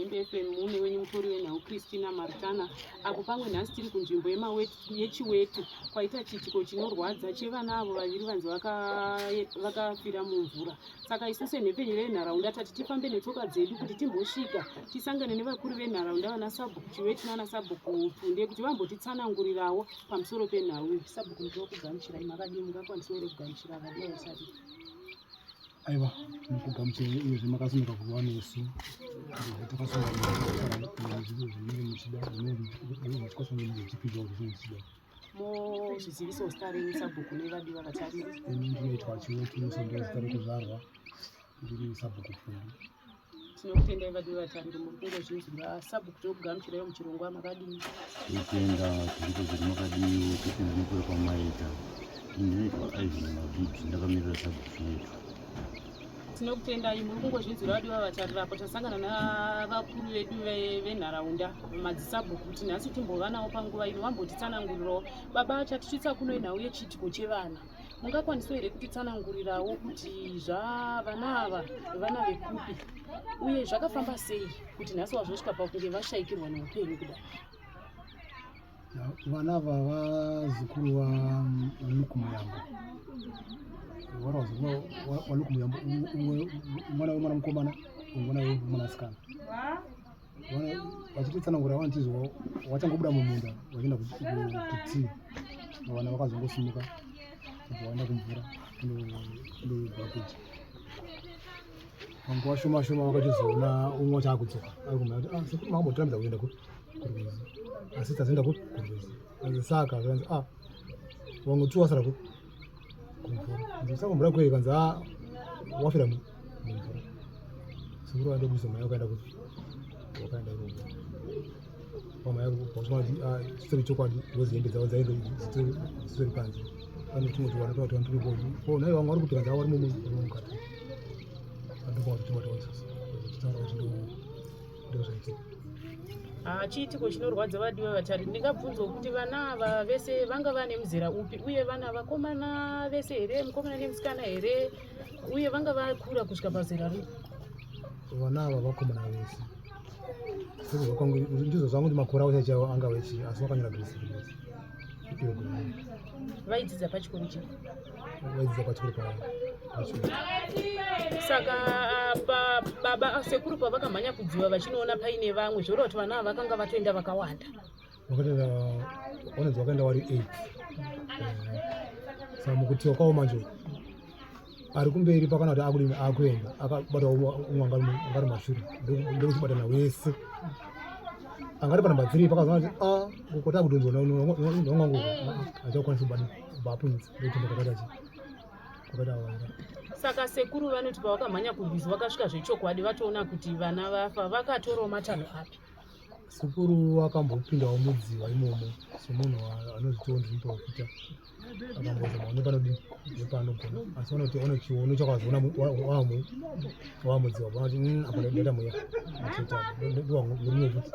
Nhimbe FM mune wenyu mutori wenhau Christina Martana apo pamwe nhasi tiri kunzvimbo yeChiwetu kwaita chiitiko chinorwadza chevana avo vaviri vanzi vakafira mumvura. Saka isu senhepfenyuro yenharaunda tati tifambe netsoka dzedu kuti timbosvika tisangane nevakuru venharaunda vana sabhuku Chiwetu nana sabhuku Pfunde kuti vambotitsanangurirawo pamusoro penhau iyi. Sabhuku ndinokugamuchirai, makadii? Mungakwanisa here kugamuchira vadiwa vasati? Aiwa, tinokugamuchirai uyezve makasimuka kuva nesu. Takasangana nezviro zvinenge muchida, zvinenge muchikwanisa kunge muchipinda zvinenge muchida. Mozvizivisawo zita renyu sabhuku nevadiwa vatariri. Ini ndinoitwa Chiwetu Musonda, zita rekuzvarwa ndiri sabhuku Pfundu. Tinokutendai vadiwa vatariri muri kungozvinzwira. Sabhuku tinokugamuchirai muchirongwa, makadii? Totenda tiripo kuti makadiwo, totenda nekuuya kwamaita. Ini ndinoitwa Ivan Mabhidhi, ndakamirira sabhuku Chiwetu. Tinokutendai muri kungozvinzwira vadiwa vatariri apo tasangana navakuru vedu venharaunda madzisabhuku kuti nhasi timbova navo panguva ino vambotitsanangurirawo. Baba achatisvitsa kuno inhau yechiitiko chevana. Mungakwanisawo here kutitsanangurirawo kuti zvavana ava vana vekupi uye zvakafamba sei kuti nhasi wazosvika pakunge vashaikirwa neupenyu kudai? Vana ava vazukuru vaLuke Muyambo. Vari vazukuru vaLuke Muyambo, mwana wemwana mukomana, mwana wemwanasikana. Vachititsanangura vanotizwa vachangobuda mumunda vachienda kutii, vana vakazongosimuka kubva vaenda kumvura kundobva kudya. Panguva shoma shoma vakatozoona umwe wacho akudzoka ari kumhanya kuti ah, sekuru makambotirambidza kuenda kurwizi, asi tazoenda kurwizi. Anzi saka zvanzi ah, vamwe tu wasara kumvura. Anzi saka mvura kwei? Kanzi ah, wafira mumvura. Sekuru vaenda kuisa mhanya wakaenda kupi, wakaenda ikoko pamhanya pakusvika kuti ah, chitori chokwadi because hembe dzavo dzainge dzitori panze. Pane tumwe tuwana twatwa turipo ko nhai vamwe vari kupi? Kanzi avo vari mumukati. Ah, chiitiko chinorwadza vadiwa vatari. Ndingabvunzwa kuti vana ava vese vanga vane muzera upi uye vana vakomana vese here, mukomana nemusikana here, uye vanga vakura kusvika pazera ripi? Vana ava vakomana vese, ndizvo zvangu kuti makore avo chaiwo angave chii, asi vakanyora grade seven vese. Vaidzidza pachikoro chipi? Vaidzidza pachikoro pacho. Saka pa, baba sekuru pavakamhanya kudziva vachinoona paine vamwe, zvoreva kuti vana ava vakanga vatoenda vakawanda. Vakaenda, vanonzi vakaenda vari 8. Saka mukutiwa kwavo manje ari kumberi pakana kuti akudini akuenda akabata umwe angari mashure ndokuchibatana wese angari panamba 3 pakazoona kuti a ngokoti akudonzwa nongango achakwanisi kubata bapunzi ndokuenda kwakaita chi kwakaita waira. Saka sekuru vanoti pavakamhanya kurwizi vakasvika zvechokwadi vatoona kuti vana vafa, vakatorawo matanho api? Sekuru akambopindawo mudziva imomo semunhu anozvitiwo ndiri muprofita, akambozama nepanodii nepanogona, asi vanoti one chiono chakazoona wamudziva vanoti apa ndaita mweya mateta ndowangurume futi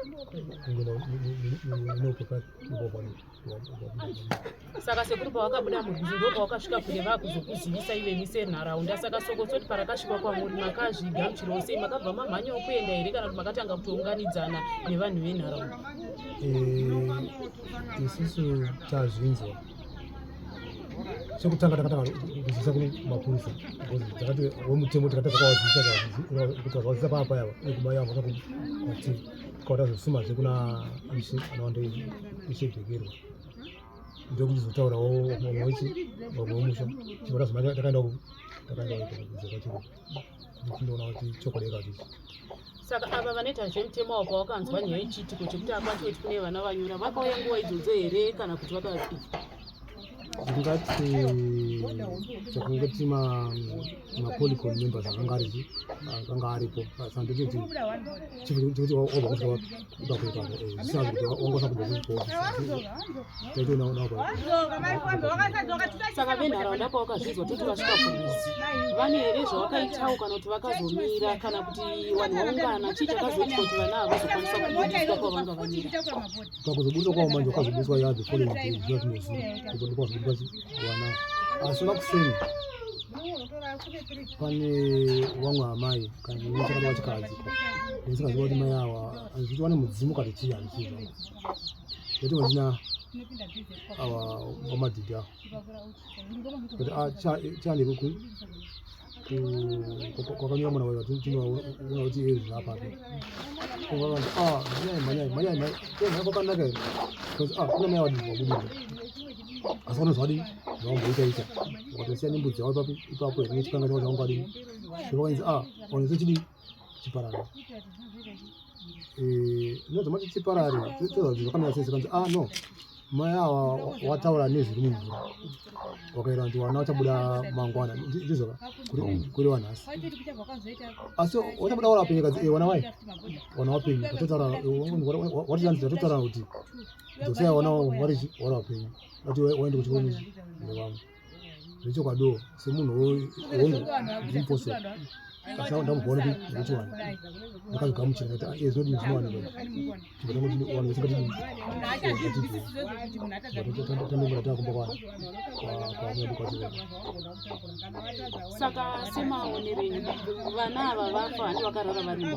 kunge Saka sekuru pavakabuda murwizi ndo pavakasvika kure vakuzokuzivisai vemi senharaunda. Saka sokotsoti parakasvika kwamuri makazvigamuchirawo sei? Makabva mamhanyawo kuenda here kana kuti makatanga kutounganidzana nevanhu venharaunda? Isusu tazvinzwa chekutanga takatanga kuzivisa kune mapurisa because takati wemutemo tikati takawazivisa kuti vazivisa papa yava neguma yavo vakakuti tikaona zvosumazve kuna ishe anowanda ishe bhekerwa ndokuchizotaurawo vamwe wechi vamwe wemusha chibva tazoma takaenda takaenda kudzoka chiro tindoona kuti chokwadi kachichi. Saka ava vanoita zvemutemo avo pavakanzwa nyaya yechiitiko chekuti akwachiweti kune vana vanyura vakauya nguva idzodzo here kana kuti vakadii? Ndingati takangoti mapolicon members akanga arichi akanga aripo, saka ndototi chekuti wabva kusvika ipapo ipapo zvisina kuti wanga usina kubva kuofisi taitoona. Saka venharaunda pavakazvinzwa toti vasvika kurwizi vane here zvavakaitawo kana kuti vakazomira kana kuti vanhu vaungana, chii chakazoitwa kuti vana ava vazokwanisa kubudiswa kwavanga vanyura? Pakuzobudiswa kwavo manje wakazobudiswa ya the following day, zviya tinoziva kuti ndopazobudiswa vana, asi makuseni Pane vamwe amai kana nechakati vachikadzi ndisikaziva kuti mai awa handiti vane mudzimu kati chii handii zvangu ndati vandina awa vamadhidhi awa kuti chaandiko kwakanyora mwana wayo tinoona kuti iye zvapapi vanzi ah mhanyai mhanyai mhanyai mhanyai kwakanaka here because ah kuna mai vadii vabudirwa asi vano zvadii zvavamboita ita wakatosiya nembudzi yavo ipapo ipapo here nechikanga chavo chavangu adii zvovakanzi ah vanhu sechidii chiparare eh, mati chiparare toziva zvakamira sei kanzi ah no mai ava wataura nezviri mumvura wakaira kuti wana wachabuda mangwana ndizvoka kureva nhasi asi wachabuda wari wapenyu kadzi eh, wana wai wana wapenyu watotaura watianzi tatotaura kuti dzosai wana wari wari wapenyu vati waende kuchikoro nevamwe zvechokwadiwo semunhu hongu ndirimupostori asi ndamboona kuti ndikuchiwana ndakazvigamuchira kuti ah, zvinodini zvinowanikwa chibva vanhu vese ngatidini tandongora takumba kwamuyabu kwacho saka semaonero enyu vana ava vafa handi vakarara varimo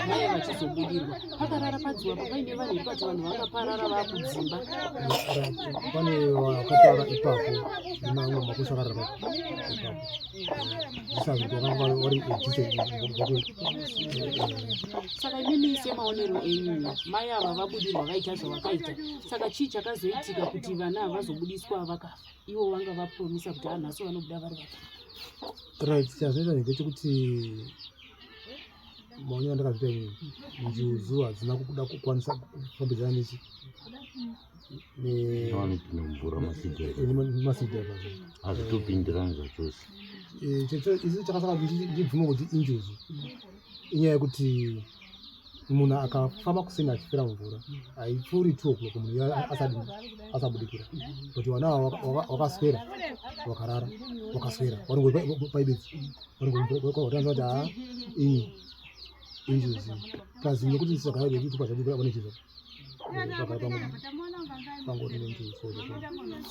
mai vachizobudirwa pakarara padziwa pa paine vanhu ipati vanhu vakaparara vakudzimba pane vakaparara ipapo nemamwe makosi akarara ipapo Saka imimi semaonero enyu mai ava vabudirwa vaita zvavakaita saka chii chakazoitika kuti vana ava vazobudiswa vakafa ivo vanga vapromisa kuti anhasi vanobuda vari vaka right chazoita ndechekuti maonero andakazviita ini njuzu hadzina kuda kukwanisa kufambidzana nechi vanopinda mumvura masidha hazvitopindirani zvachose isu chakasaka ndibvume kuti injuzu inyaya yekuti munhu akafamba kuseni achifira mvura haipfuuri 2 o'clock munhu asadi asabudikira but vana ava wakaswera wakarara wakaswera vanongo paibedzi vanongotanza kuti haa iyi injuzi plus nekuti sakara zvekuti pazvadi vanechizvo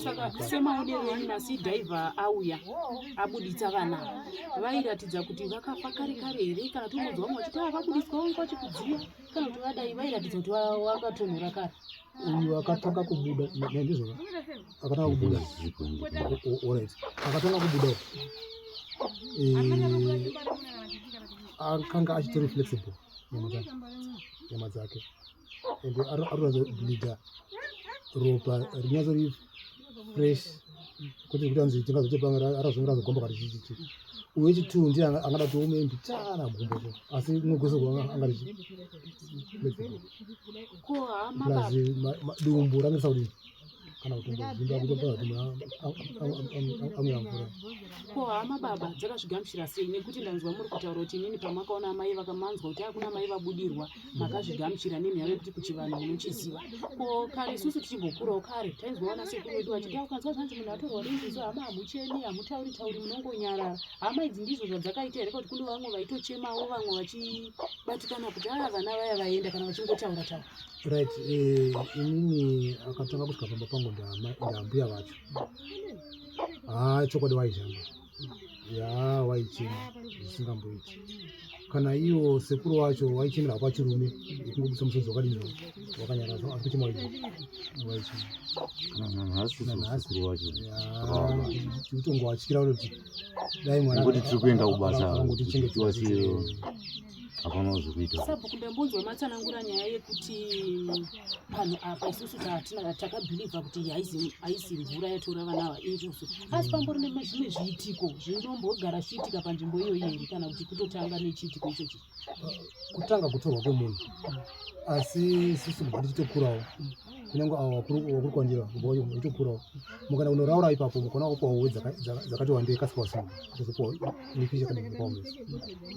Saka semaonero enyu masidhaivha auya abuditsa vana vairatidza kuti vakafa kare kare here kana kuti unonzwa vamwe vachiti ah, vabuditswa vanga vachikudziya kana kuti vadai vairatidza kuti vakatonhora kare uyu akatanga kubuda ndizvona akatanga kubuda orit akatanga kubuda eh, akanga achitori flexible nyama dzake ende arikuratidza kubleeda ropa rinyatsori fresh kwete kuti anzi tingazoti pamwe arazonge razogomba kati chichichi uyu wechitwo ndiye angada kuti ome mbichana gumbo so asi umwe gwese anga richi plus dumbu ranga risakudini kana kutombozvimba kutopa kuti amwira mvura ko hama baba dzakazvigamuchira sei nekuti ndanzwa muri kutaura kuti inini pamakaona amai vakamanzwa kuti akuna mai vabudirwa makazvigamuchira nemhaka yekuti kuchivanhu munochiziva ko kare isusu tichimbokurawo kare tainzwa vana sekuru vedu vachiti ukanzwa zvanzi munhu atorwa nenjuzu hama hamuchemi hamutauri tauri munongonyarara hama idzi ndizvo zvadzakaita here kuti kune vamwe vaitochemawo vamwe vachibatikana kuti aa vana vaya vaenda kana vachingotaura taura Right, eh, inini akatanga kusvika pamba pangu ndaambuya vacho. Ah, chokwadi waizhamba. Ya, waichema zvisingamboiti. Kana iwo sekuru wacho waichemera kwachirume, kungobudisa musodzi wakadini wakanyarara, asi kuchema waichema. Kana nanhasi sekuru wacho. Ya, tikutongowatyira kuti dai mwana Ngoti tiri kuenda kubasa kuti tiwasiye hapana zvekuita. Sabhuku ndambonzwa matsanangura nyaya yekuti panhu apa isusu tatina takabhilivha kuti haisi mvura yatora vana ava injuzu asi pambori nezvimwe zviitiko zvinombogara zvichiitika panzvimbo iyoyi here kana kuti kutotanga nechiitiko ichochi? Kutanga kutorwa kwemunhu asi isusu kubva tichitokurawo kunyange avo vakuru kwandira kubva vachitokurawo mukana unoraura ipapo mukaona wakupawo hove dzakati wandei kasika wasimba kuzopawo nefishi yakadini mukaomesa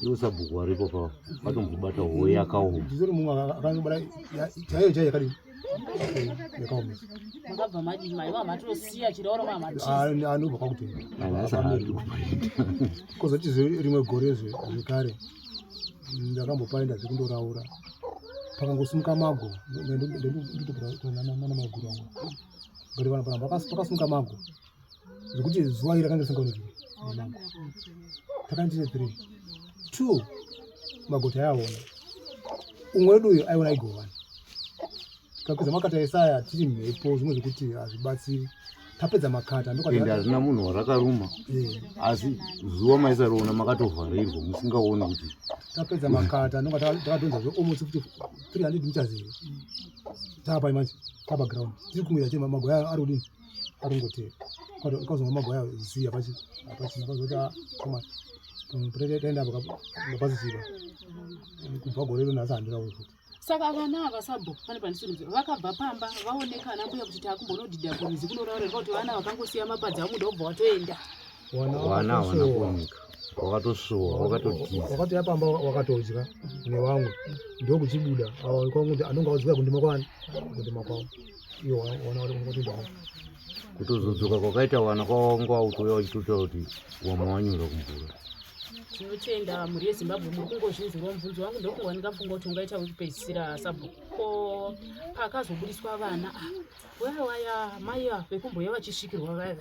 Iwo sabhuku waripo pa vatombobata hove yakaoma. Ndizori mumwe akangobata chaiyo chaiyo yakadini yakaomesa. Makabva madii maiva matosiya chirauro mamatiza. Anobva kwakutenda. Nanhasi haadi kupaita. Kozoti rimwe gore zvekare ndakambopaenda zvekundoraura pakangosimuka mago nditokuranana maiguru angu ngati pana panapa pakasimuka mago zvekuti zuva iri rakanga risingaoneki nemago. Takanga tiri three, two magoti aiaona, umwe wedu uyu aiona igovani. Tikapedza makata esaya tiri mhepo, zvimwe zvekuti hazvibatsiri. Tapedza makata. Ende hazvina munhu warakaruma, asi zuva maisariona, makatovharirwa musingaoni kuti. Tapedza makata, ndonga takadhonza zve almost futi 300 meters here. Tapa manje tapa ground, tiri kumira chema, magoya ari kudini, ari kungotera. Kwazonga magoya zii apachi apachina. Kwazoti koma taenda apo ngapasichiva kubva gore rino, nhasi handirawo futi. Saka vana ava, sabhuku, pane pandisiri, vakabva pamba vaonekana mbuya kuti takumbonodhidha kurwizi kunoraurerwa, kuti vana vakangosiya mapadza amuda kubva watoenda? Vana havana kuoneka, wakatosuwa, wakatotiza. Wakatoya pamba, wakatodya nevamwe, ndokuchibuda kwakuti anonga wadzika kundima kwani, kundima kwavo, iwo wana watoendawo. Kutozodzoka kwakaita vana kwawanga wautouya wachitotaura kuti wamwe wanyura kumvura. Tinotenda, mhuri yeZimbabwe, muri kungozvinzwirawo. Mubvunzo wangu ndokunga ndingafunga kuti ungaita wekupedzisira, sabhuku: ko pakazobudiswa vana ava, waya waya mai ava vekumboya vachisvikirwa vaya,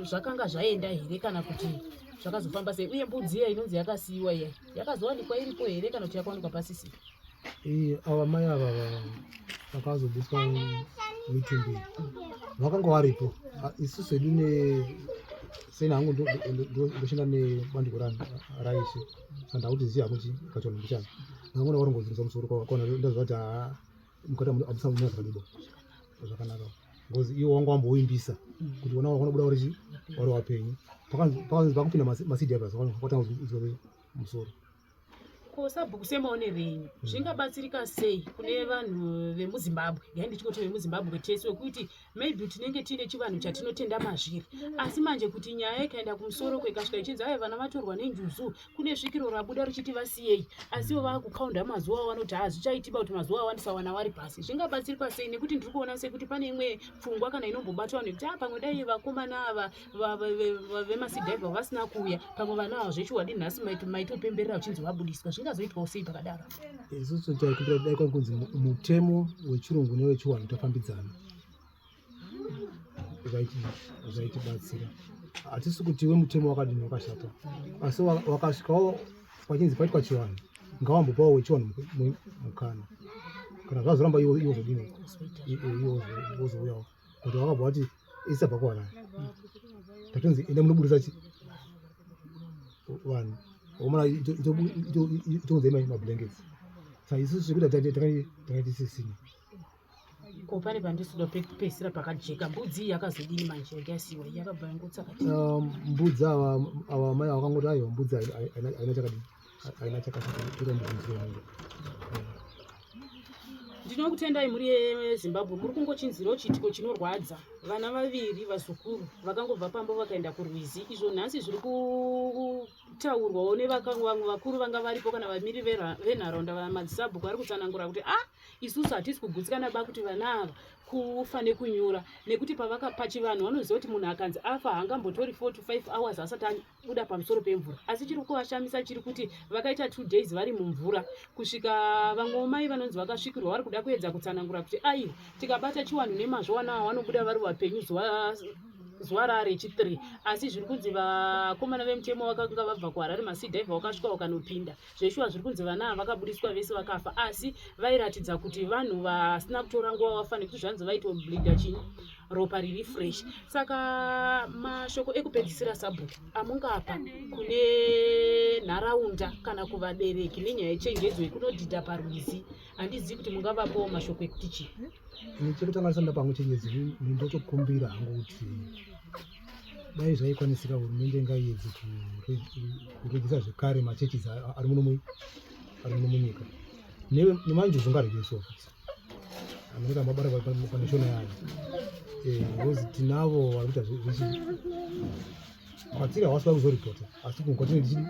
zvakanga zvaenda here kana kuti zvakazofamba sei? Uye mbudzi iya inonzi yakasiyiwa iya yakazowanikwa iripo here kana kuti yakawanikwa pasisi? Ava mai ava vakazobudiswa mitumbi vakanga varipo. Isusu hedu sena hangu ndoshanda nebandiko raishe, saka ndakuti ziya kuti kachona mbichana ndangona varongodzirisa musoro kwana, ndaziva kuti haa, mukati amusa zvakadibo zvakanaka, because iwo wanga wamboimbisa kuti vona vanobuda vari vari vapenyu. Pakanzi pakupinda masea divers, kwatanga kudzwa musoro. Ko sabhuku, semaonero enyu, zvingabatsirika sei kune vanhu vemuZimbabwe, ngai ndichingoti vemuZimbabwe tese, wekuti maybe tinenge tiine chivanhu chatinotenda mazviri, asi manje kuti nyaya ikaenda kumusoro kwekasvika ichinzi ai vana vatorwa nenjuzu, kune svikiro rabuda richiti vasiyei, asiwo vakukaunda mazuva avanoti hazvichaitiba kuti mazuva awandisa wana vari pasi, zvingabatsirika sei? Nekuti ndiri kuona sekuti pane imwe pfungwa kana inombobatwa nekuti a pamwe dai vakomana ava vemasea diver vasina kuuya, pamwe vana ava zvechiwadi nhasi maitopemberera uchinzi vabudiswa. Zvingazoitwawo sei pakadaro? Isusu taikumbira dai kwakunzi mutemo wechirungu newechiwanhu tafambidzana, zvaitibatsira. Hatisi kuti wemutemo wakadini wakashata, asi wakasvikawo pachinzi paitwa chivanhu, ngawambopawo wechivanhu mukana. Kana zvazoramba, iwo iwo zodini, iwo wozouyawo kuti wakabva wati isabva kuharare, tatonzi enda munobudisa chi vanhu omana itounzai mablankets. Saka isusu zvekuti takatisisina. Ko pane pandisida pekupedzisira pakajeka, mbudzi iyi yakazodini manje yanga yasiyiwa iyi, yakabva yangotsakati? Mbudzi ava mai vakangoti aiwa, mbudzi haina chakadini, haina chakashata, toita mubvunziro wangu. Ndinokutendai, mhuri yeZimbabwe, muri kungochinzirawo chiitiko chinorwadza. Vana vaviri, vazukuru, vakangobva pamba vakaenda kurwizi. Izvo nhasi zviri kutaurwawo nevamwe vakuru vanga varipo kana vamiri venharaunda, vamadzisabhuku, vari kutsanangura kuti a isusu hatisi kugutsikana ba kuti vana ava kufa nekunyura, nekuti pavaka pachivanhu vanoziva kuti munhu akanzi afa haangambotori 4 to 5 hours asati abuda pamusoro pemvura. Asi chiri kuvashamisa chiri kuti vakaita 2 days vari mumvura, kusvika vamwewo mai vanonzi vakasvikirwa vari kuda kuedza kutsanangura kuti aiwa, tikabata chiwanhu nemazvo, vana ava vanobuda vari vapenyu zuva rarechi3. Asi zviri kunzi vakomana vemutemo vakanga vabva kuHarare, masea diver, vakasvika vakanopinda zveshuwa. Zviri kunzi vana ava vakabudiswa vese vakafa, asi vairatidza kuti vanhu vasina kutora nguva vafa, nekuti zvanzi vaitobleeda chini, ropa riri fresh. Saka mashoko ekupedzisira, sabhuku, amungapa kune nharaunda kana kuvabereki nenyaya yechenjedzo yekunodhidha parwizi, handizivi kuti mungavapawo mashoko ekuti chii? Ini chekutanga ndisati ndapa hangu chenjedzo, ndotokumbira hangu kuti dai zvaikwanisika, hurumende ngaiedze kuregisa zvekare machurches ari muno munyika. Nemanjuzu ngaregeswa futi, anonga mabara pane shona yayo, because tinavo vari kuita zvechi kwatiri, havasi vari kuzoripota, asi kwatine tichidi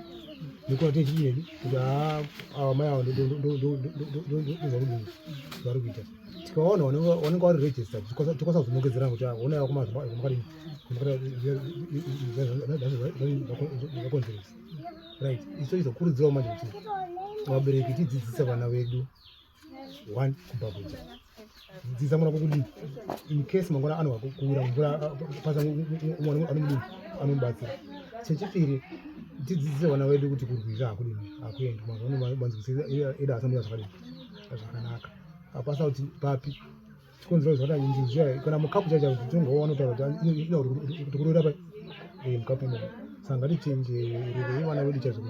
nekuti tine chidi nedu kuti haa, ava mai ava ndozvakudini zvari kuita. Tikaona vanenge vari registered, tokwanisa kuzonongedzera kuti ona makadini zvakonzeresa, right? Isu tizokurudzirawo manje kuti vabereki tidzidzise vana vedu one kubhabhudza, dzidzisa mwana kukudii in case mangwana anobva kuwira mvura pasa, mwana anomudini, anomubatsira. Chechipiri, Tidzidzise vana vedu kuti kurwisa hakudini, hakuendi. Mazuva ano manzwisisa edu asamira zvakadini zvakanaka. Hapasina kuti papi chikonzero zvakadai njuzu kana mukapu chaicho tinongoona vanotaura kuti inoda kuti kuroira pai mukapu imomo. Saka ngatichenjererei vana vedu chaizvo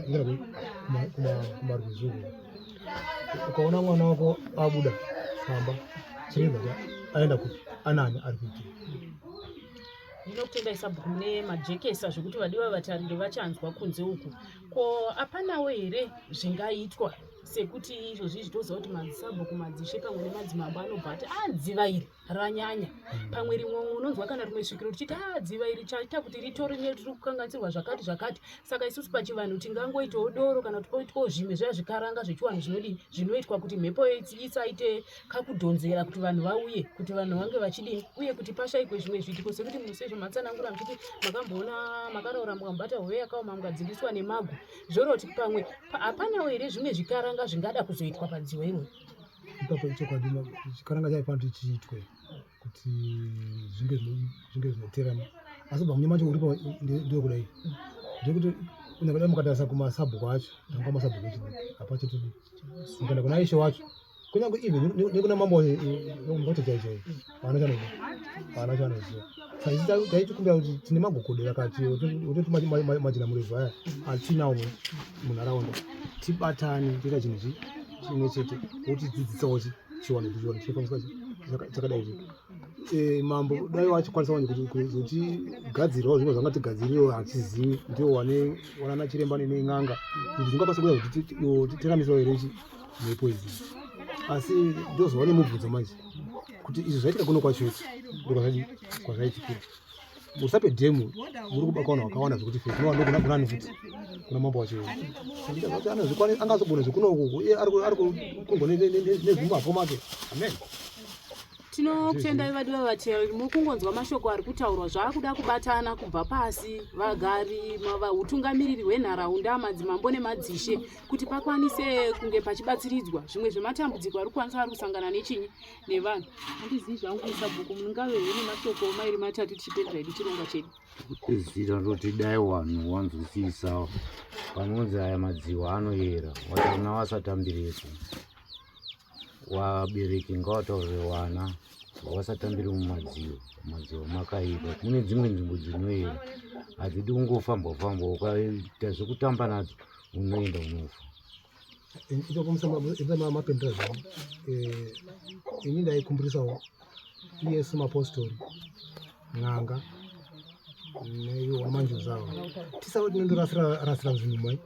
kuenda kumarwizi uko. Ukaona mwana wako abuda pamba, chiedza kuti aenda kupi, anani, ari kuitei. Ndinokutendai sabhuku mune majekesa zvekuti vadiwa vatariri vachanzwa kunze uku. Ko hapanawo here zvingaitwa sekuti izvozvi izvi toziva kuti madzisabhuku, madzishe pamwe nemadzimambo anobva ati a dziva iri ranyanya, pamwe rimwe unonzwa kana rimwe svikiro richiti a dziva iri chaita kuti ritore tiri kukanganisirwa zvakati zvakati. Saka isusu pachivanhu tingangoitawo doro kana kuti poitwawo zvimwe zviya zvikaranga zvechivanhu zvinodini zvinoitwa kuti mhepo isaite kakudhonzera kuti vanhu vauye, kuti vanhu vange vachidini, uye kuti pashaikwe zvimwe zviitiko sekuti musezvo matsanangura muchiti makamboona makaroora mukambata hove yakaoma mukadzingiswa nemago, zvoreva kuti pamwe hapanawo here zvimwe zvikaranga zvingada kuzoitwa padziwa iroro? Ipapo ichokwadi, chikaranga chaifanira kuti chiitwe kuti zvinge zvinoterana, asi kubva munyama macho uripo ndekudai ndekuti kunyange mukatarisa kumasabhuku acho, tanga masabhuku echidiki hapachatodi. Mukaenda kuna ishe wacho, kunyange even nekuna mambo mboto chai chai, haana chanoda, haana chanoziva. Saka isu taitikumbira kuti tine magogodera akati ototi majina murefu aya atinawo munharaunda, tibatane toita chinhu chimwe chete, wotidzidzisawo chiwanhu, chiwanhu chinofambiswa chakadai. Mambo dai vachikwanisa wani kuti kuzotigadzirirawo zvimwe zvangatigadzirirewo, hatizivi, ndiwo wane wanana chiremba nen'anga kuti zvingakwanisa kuya kuti tiramisewo here mhepo idzi. Asi ndozova nemubvunzo manje kuti izvi zvaitika kuno kwacho ichi ndo kwazvaitikira musape dhemu muri kubaka vanhu vakawanda zvekuti fe kunova kunani futi kuna mambo wacho angazogona zvekuno uku iye ari kukundwa nezvimbapo make. Amen. Tinokutendai vadiwa vateereri, muri kungonzwa mashoko ari kutaurwa. Zvaakuda kubatana kubva pasi, vagari, utungamiriri hwenharaunda, madzimambo nemadzishe, kuti pakwanise kunge pachibatsiridzwa zvimwe zvematambudziko ari kukwanisa ari kusangana nechinyi nevanhu. Handizivi zvangu, sabhuku, mungave here nemashoko mairi matatu tichipedza hedu chirongwa chedu? Kupedzisira ndoti dai vanhu wanzwisisa panonzi aya madziwa anoyera, vana vasatambirepo. Vabereki ngavataurire vana vasatambire mumadziwa. Mumadziwa makaipa, kune dzimwe nzvimbo dzinoyera, hadzidi kungofambwa fambwa. Ukaita zvekutamba nadzo unoenda unofa. Ipapo mapendera zvavo, ini ndaikumbirisawo iyesu mapostori, n'anga neiwo manjuzu ava, tisave tinondorasira rasira zvinhu mai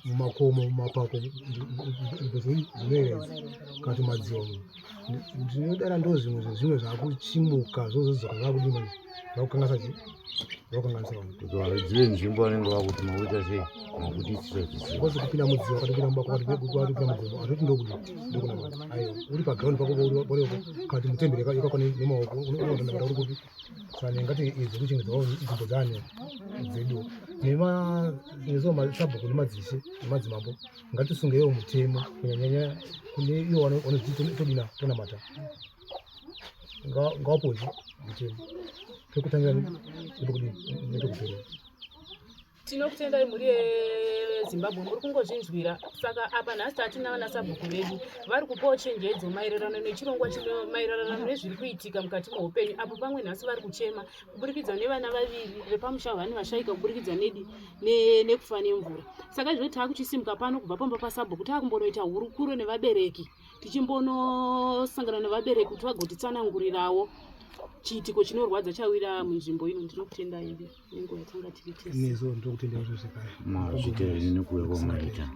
mumakomo, mumapako, nzvimbo dzinoyevedza kana kuti madziwa. Ndinodara ndo zvimwe zvezvimwe zvakuchimuka zvozodzoka zvakudii manje, zvakukanganisa chi zvakukanganisa vanhu. Kuti varidzi venzvimbo vanenge vakuti makuita sei, makutiitisa zvisina. Because kupinda mudziwa, katopinda mubako, katopinda mugomo, atoti ndokudi ndokunamata. Aiwa, uri paground pako poripo kana kuti mutemberi yakakwa nemaoko, unotonamata uri kupi? Saka ndingati idzi kuchengetedzawo nzvimbo dzaani dzedu nesuwo masabhuku nemadzishe nemadzimambo, ngatisungewo mutemo kunyanyanya kune iwo vanozviti todina tonamata, ngawapuwe mutemo pekutangira nepekudini nepekuperera. Tinokutendai mhuri yeZimbabwe, muri kungozvinzwira. Saka apa nhasi tatina vana sabhuku vedu vari kupawo chenjedzo maererano nechirongwa chino, maererano nezviri kuitika mukati meupenyu, apo pamwe nhasi vari kuchema kuburikidza nevana vaviri vepamusha vani vashaika kuburikidza nedi nekufa nemvura. Saka izvo taakuchisimuka pano kubva pamba pasabhuku, taakumbonoita hurukuro nevabereki, tichimbonosangana nevabereki kuti vagotitsanangurirawo chiitiko chinorwadza chawira munzvimbo ino. Ndinokutendai nenguva yatanga tiri tese. Nezo ndokutendai zvekare. Mazvita nekuuya kwamaita.